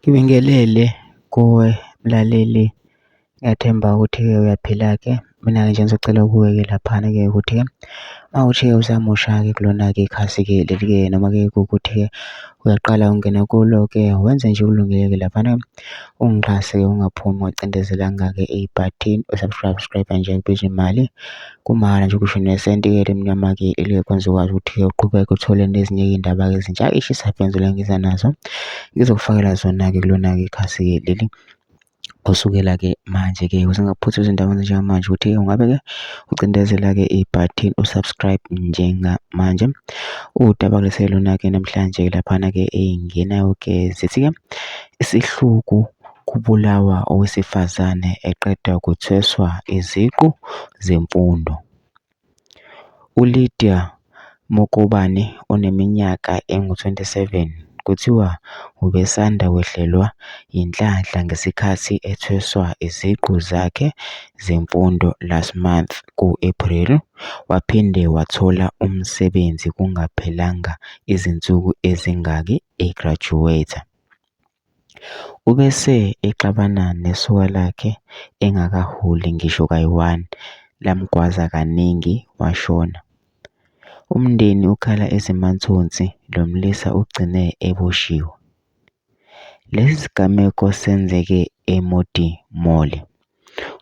Ngibingelele kuwe mlaleli, ngiyathemba ukuthi-ke uyaphila-ke. Mina-ke nje ngizocela kuwe-ke laphana-ke ukuthi-ke uma kuwukuthi-ke usamusha-ke kulona-ke ikhasi-ke leli-ke noma-ke kuwukuthi-ke uyaqala ungena kulo-ke wenze nje okulungile-ke laphana, ungixhase-ke ungaphumi ungacindezelanga-ke ibhathini u-subscribe nje kubiza imali kumahhala nje kusho nesenti-ke elimnyama-ke elingekwenza ukwazi ukuthi-ke uqhubeke uthole nezinye iy'ndaba-ke ezintsha ishisa bhe ngizobe nazo ngizokufakela zona-ke kulona-ke ikhasi-ke leli kusukela-ke manje-ke ukuze ngingakuphuthi izindawo njengamanje ukuthi-ke ungabe-ke ucindezela-ke ibhathini u-subscribe njengamanje. Udaba kulese lona-ke namhlanje laphana-ke ey'ngenayo-ke zithi-ke isihluku kubulawa owesifazane eqeda kuthweswa iziqu zemfundo. ULydia Mokobane oneminyaka engu-27 kuthiwa ubesanda kwehlelwa yinhlanhla ngesikhathi ethweswa iziqu zakhe zemfundo last month ku-Ephreli, waphinde wathola umsebenzi kungaphelanga izinsuku ezingaki e-graduate-a. Ubese exabana nesoka lakhe engakaholi ngisho kayi-one, lamgwaza kaningi washona. Umndeni ukhala ezimathonsi lo mlisa ugcine eboshiwe. Lesi sigameko senzeke eModimolle.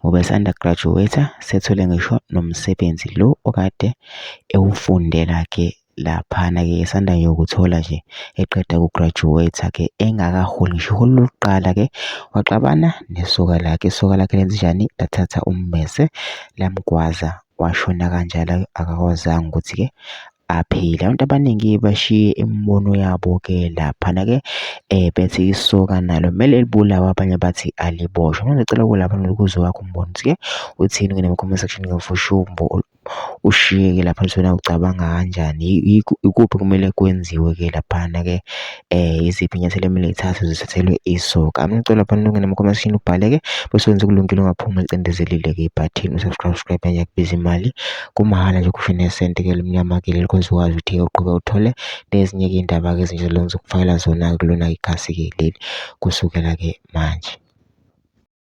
Ubesanda graduate-a sethole ngisho nomsebenzi lo okade ewufundela-ke laphana-ke esanda nje ukuthola nje eqeda ku-graduate-a-ke engakaholi ngisho iholo lokuqala-ke waxabana nesoka lakhe. Isoka lakhe lenzenjani? Lathatha ummese lamgwaza washona kanjalo akakwazanga ukuthi-ke aphile. Abantu abaningi bashiye imibono yabo-ke laphana-ke bethi isoka nalo kumele libulawe, abanye bathi aliboshwe. Mina ngicela ukulapha ukuzwa owakho umbono ukuthi-ke uthini ungene kuma-comment section ushiye-ke lapha ukuthi wena ucabanga kanjani, ikuphi okumele kwenziwe-ke laphana-ke yiziphi iy'nyathelo ekumele y'thathwe zithathelwe isoka. Mina ngicela laphana ungene kuma-comment section ubhale-ke bese wenza okulungile ungaphumi ulicindezelile-ke ibhathini u-subscribe nje akubiza imali kumahhala nje kusho nesenti-ke elimnyama-ke leli khona uzokwazi ukuthi-ke uqhubeke uthole nezinye-ke iy'ndaba-ke ezinje ngizokufakela zona-ke kulona ikhasi-ke leli kusukela-ke manje.